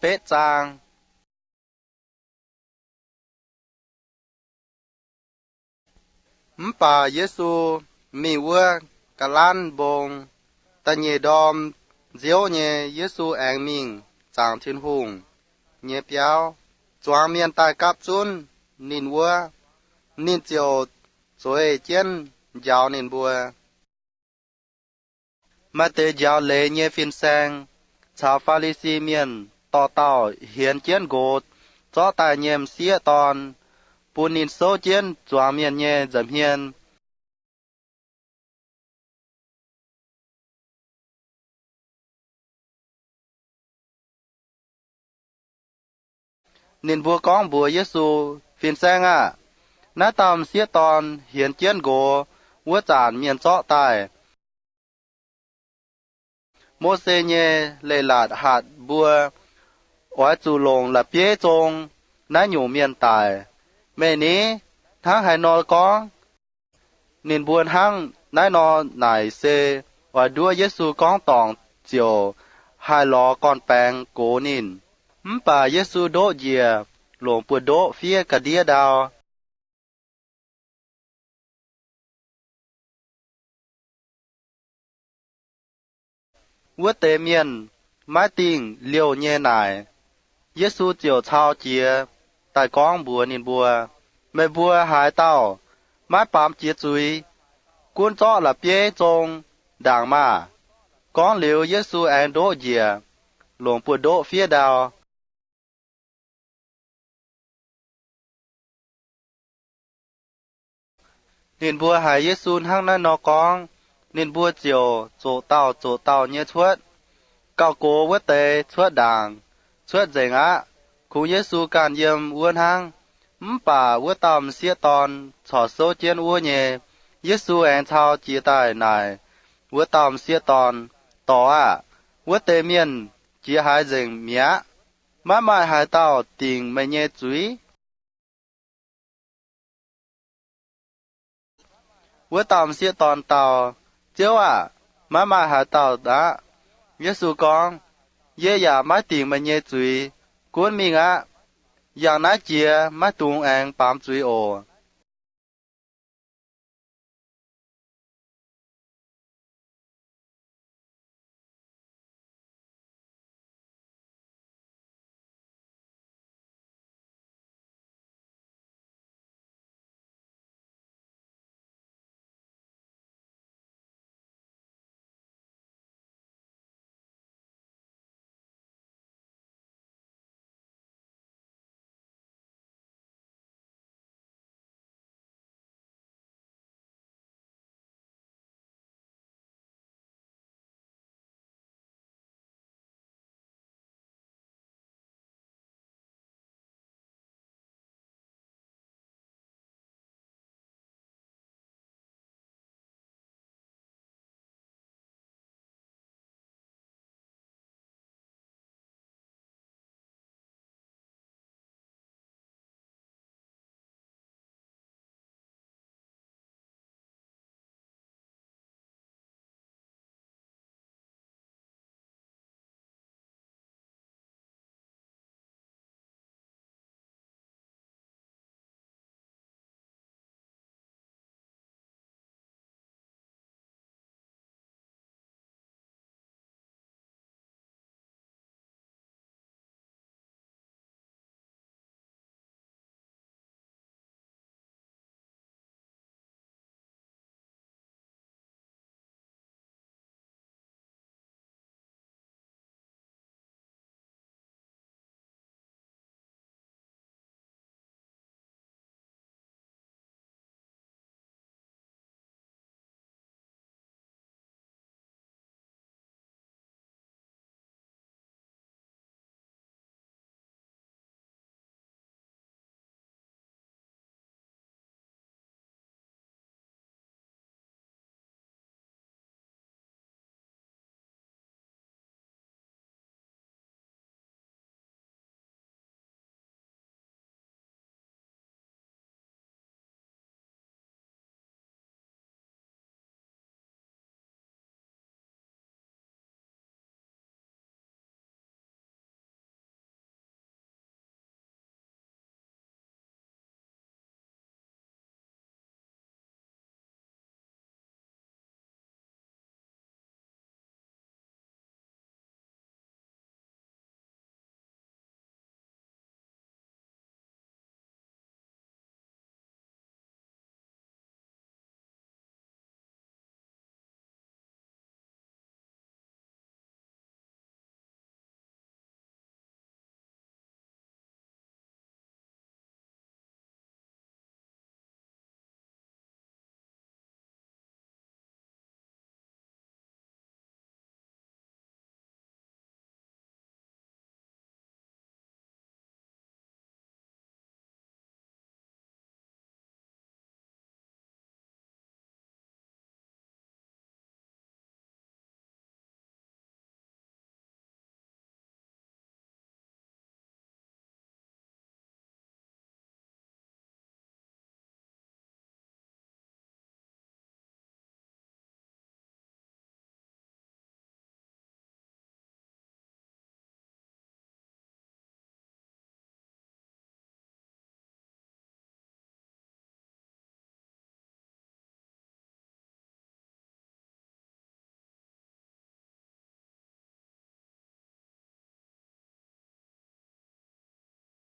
betv zaang. Mv baac Yesu mingh wuov Ga'lanv Mbong. Da'nyeic ndorm nziouv nyei, Yesu aengx mingh zaangc Tin-Hungh nyei biauv. Zuangx mienh daaih gapv zunv ninh wuov, ninh ziouc zueiz jienv njaaux ninh mbuo. Maaih deix njaaux leiz nyei fin-saeng caux Faa^li^si Mienh dorh dauh hienx jienv nqox zorqv daaih nyei m'sieqv dorn bun ninh souv jienv zuangx mienh nyei nza'hmien. Ninh mbuo gorngv mbuox Yesu, Fin-Saeng aah! Naaiv dauh m'sieqv dorn hienx jienv nqox wuov zanc mienh zorqv daaih. Mose nyei Leiz-Latc hatc mbuo oix zuqc longc la'bieiv zong naaiv nyungc mienh daic. Meih ni, hnangv haaix nor gorngv? Ninh mbuo hnangv naaiv nor naaic se oix nduov Yesu gorngv dorngc ziouc haih lorz gorn-baengx gox ninh. Mv baac Yesu ndoqv njiec, longc buoz-ndoqv fiev ga'ndiev ndau. Wuov deix mienh maiv dingh liouh nyei naaic. Yesu ziouc cau jiez daaih gorngv mbuox ninh mbuo, Meih mbuo haaix dauh maiv baamz jiex zuiz, gunv zorqv la'bieiv zong ndaangc maah! Gorngv liuz, Yesu aengx ndoqv njiec, longc buoz-ndoqv fiev ndau. Ninh mbuo haiz Yesu hnangv naaiv nor gorngv, ninh mbuo ziouc zoqc dauh zoqc dauh nyei cuotv. Gauh gox wuov deix cuotv ndaangc, cuotv nzengc aqv, kungx Yesu ganh yiem wuov hnangv. Mv baac wuov dauh m'sieqv dorn corc souv jienv wuov nyei. Yesu aengx cau jiez daaih naaic wuov dauh m'sieqv dorn, Dorc aah! Wuov deix mienh jiex haaix nzengc mi'aqv? Maiv maaih haaix dauh dingc meih nyei zuiz? Wuov dauh m'sieqv dorn dau, Ziouv aah! Maiv maaih haaix dauh aqv. Yesu gorngv, Yie yaac maiv dingc meih nyei zuiz. Gunv mingh aqv. Yangh naaiv jiex maiv dungx aengx baamz zuiz oc.